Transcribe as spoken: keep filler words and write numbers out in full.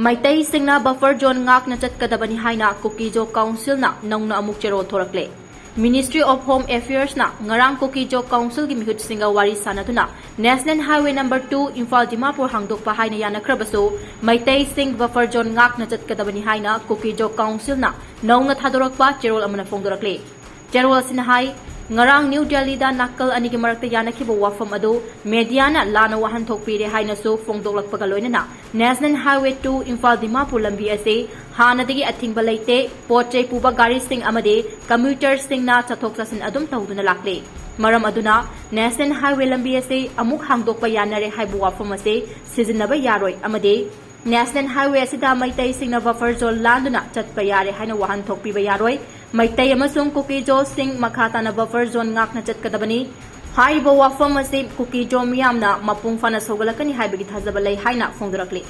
ꯃꯩꯇꯩꯁꯤꯡꯅ buffer zone ꯉꯥꯛꯅ ꯆꯠꯀꯗꯕꯅꯤ ꯍꯥꯏꯅ ꯀꯨꯀꯤꯖꯣ ꯀꯥꯎꯟꯁꯤꯜꯅ ꯅꯧꯅ ꯑꯃꯨꯛ ꯆꯦꯔꯣꯜ ꯊꯣꯔꯛꯂꯦ꯫ Ministry of Home Affairsꯅ ꯉꯔꯥꯡ ꯀꯨꯀꯤꯖꯣ ꯀꯥꯎꯟꯁꯤꯜꯒꯤ ꯃꯤꯍꯨꯠꯁꯤꯡꯒ ꯋꯥꯔꯤ ꯁꯥꯅꯗꯨꯅ National Highway number two Imphal Dimapur ꯍꯥꯡꯗꯣꯛꯄ ꯍꯥꯏꯅ ꯌꯥꯅꯈ꯭ꯔꯕꯁꯨ, ꯃꯩꯇꯩꯁꯤꯡ buffer zone ꯉꯥꯛꯅ ꯆꯠꯀꯗꯕꯅꯤ ꯍꯥꯏꯅ ꯀꯨꯀꯤꯖꯣ ꯀꯥꯎꯟꯁꯤꯜꯅ ꯅꯧꯅ ꯊꯥꯗꯣꯔꯛꯄ ꯆꯦꯔꯣꯜ ꯑꯃꯅ ꯐꯣꯡꯗꯣꯔꯛꯂꯤ꯫ ꯆꯦꯔꯣꯜ ꯑꯁꯤꯅ ꯍꯥꯏ, ꯉꯔꯥꯡ ꯅ꯭ꯌꯨ ꯗꯦꯜꯂꯤꯗ ꯅꯥꯀꯜ ꯑꯅꯤꯒꯤ ꯃꯔꯛꯇ ꯌꯥꯅꯈꯤꯕ ꯋꯥꯐꯝ ꯑꯗꯨ ꯃꯦꯗꯤꯌꯥꯅ ꯂꯥꯟꯅ ꯋꯥꯍꯟꯊꯣꯛ ꯄꯤꯔꯦ ꯍꯥꯏꯅꯁꯨ ꯐꯣꯡꯗꯣꯛꯂꯛꯄꯒ ꯂꯣꯏꯅꯅ National Highway two Imphal Dimapur ꯂꯝꯕꯤ ꯑꯁꯤ ꯍꯥꯟꯅꯗꯒꯤ ꯑꯊꯤꯡꯕ ꯂꯩꯇꯦ, ꯄꯣꯠ ꯆꯩ ꯄꯨꯕ ꯒꯥꯔꯤꯁꯤꯡ ꯑꯃꯗꯤ commuterꯁꯤꯡꯅ ꯆꯠꯊꯣꯛ ꯆꯠꯁꯤꯟ ꯑꯗꯨꯝ ꯇꯧꯗꯨꯅ ꯂꯥꯛꯂꯤ꯫ ꯃꯔꯝ ꯑꯗꯨꯅ National Highway ꯂꯝꯕꯤ ꯑꯁꯤ ꯑꯃꯨꯛ ꯍꯥꯡꯗꯣꯛꯄ ꯌꯥꯅꯔꯦ ꯍꯥꯏꯕ ꯋꯥꯐꯝ ꯑꯁꯤ ꯁꯤꯖꯤꯟꯅꯕ ꯌꯥꯔꯣꯏ ꯑꯃꯗꯤ National Highway ꯑꯁꯤꯗ ꯃꯩꯇꯩꯁꯤꯡꯅ buffer zone ꯂꯥꯟꯗꯨꯅ ꯆꯠꯄ ꯌꯥꯔꯦ ꯍꯥꯏꯅ ꯋꯥꯍꯟꯊꯣꯛ ꯄꯤꯕ ꯌꯥꯔꯣꯏ꯫ ꯃꯩꯇꯩ ꯑꯃꯁꯨꯡ ꯀꯨꯀꯤꯖꯣꯁꯤꯡ ꯃꯈꯥ ꯇꯥꯅ buffer zone ꯉꯥꯛꯅ ꯆꯠꯀꯗꯕꯅꯤ꯫ ꯍꯥꯏꯔꯤꯕ ꯋꯥꯐꯝ ꯑꯁꯤ ꯀꯨꯀꯤꯖꯣ ꯃꯤꯌꯥꯝꯅ ꯃꯄꯨꯡ ꯐꯥꯅ ꯁꯧꯒꯠꯂꯛꯀꯅꯤ ꯍꯥꯏꯕꯒꯤ ꯊꯥꯖꯕ ꯂꯩ ꯍꯥꯏꯅ ꯐꯣꯡꯗꯣꯔꯛꯂꯤ꯫